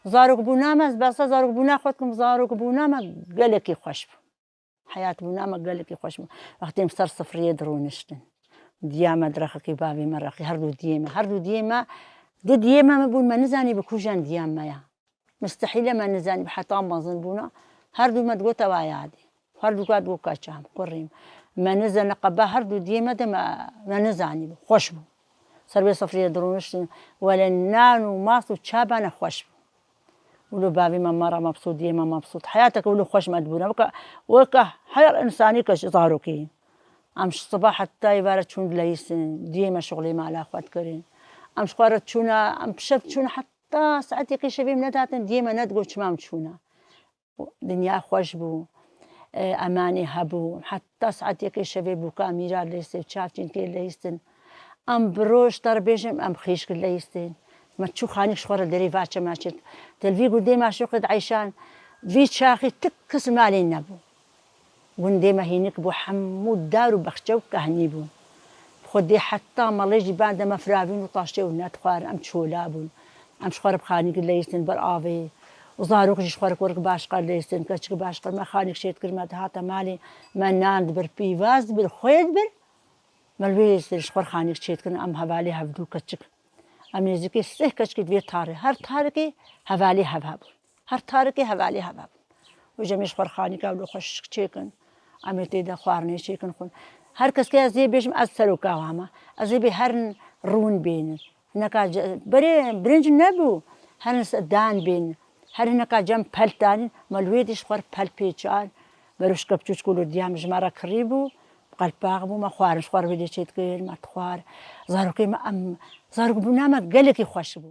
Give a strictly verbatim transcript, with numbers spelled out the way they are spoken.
Zarokbûna me, ez behsa zarokbûna xwe dikim, zarokbûna me gelekî xweş bû. Heyatbûna me gelekî xweş bû. Wextê em ser sifriyê dirûniştin. Diya me direxikî, bavê me rexî, her du diyê me, her du diyê me, du diyê me, me bûn, me nizanî bi kujan diya me ya. Mistehîle me nizanî bi heta mezin bûna. Her du me digot ewa yadî. Her du ka digot kaçam, kurîm. Me nizane qeba her du diyê me de me, me nizanî bi. Xweş bû. Ser wê sifriyê dirûniştin. Wele nan û mas û çabane xweş bû. Wilo bavê me me re mebsût, diyê me mebsût. Heyateke wilo xweş me dibûne. Weke, weke her însanî ke zarokî. Em ji siba heta êvara çûn dileyîstin, diyê me şixulê mala xwe dikirin. Em ji xwe re çûne, em bi şev çûne heta saetekê şevê em nedatin, diyê me nedigot çima em çûne. Dinya xweş bû, e, emanê hebû. Heta saetekê şevê bûka mîra dileyîstin, çavçînkê dileyîstin. Em bi roj te re bêjim, em xîşk dileyîstin. Me çû xanîk ji xwe re derê vaçe me çêt. Te li vî gundê me şoqê dieyşan, vî çaxî tik kes malê nebû. Gundê me hînik bû, hemû dar û bexçe û kehnî bû. Xwedê heta melê jî bende me firavîn û taştê û nedixwarin, em çola bûn. Em ji xwe re bi xanîk dileyîstin ber avê. Û zarok jî ji xwe re kurik başqa dileyîstin, keçik başqa. Me xanîk çêt kir, me dihate malê, me nan dibir, pîvaz dibir, xwê dibir. Me li wê ji xwe re xanîk çêt kirin, em hevalê hevdû keçik. Em nêzîkî sih keçikî di vê tarê. Her tarekê hevalê hev hebû. Her tarekê hevalê hev hebû. Û cem ê ji xwe re xanîka wilo xweşik çêkin. Em ê tê de xwarinê çêkin xwin. Her kes ke ez ê bêjim, ez seroka wan me. Ez ê bê herin rûn bênin. Hineka ce-, berê birinc nebû. Herin se-, dan bênin. Her hineka cem peltanîn, me li wê dî ji xwe re pel pêçan. Beroş kepçûçik û lûdiya min ji me re kirî bû. Qelpax bû, me xwarin ji xwe re wê dê çêdikir, me dixwar. Zarokê me em, zarokbûna me gelekî xweş bû.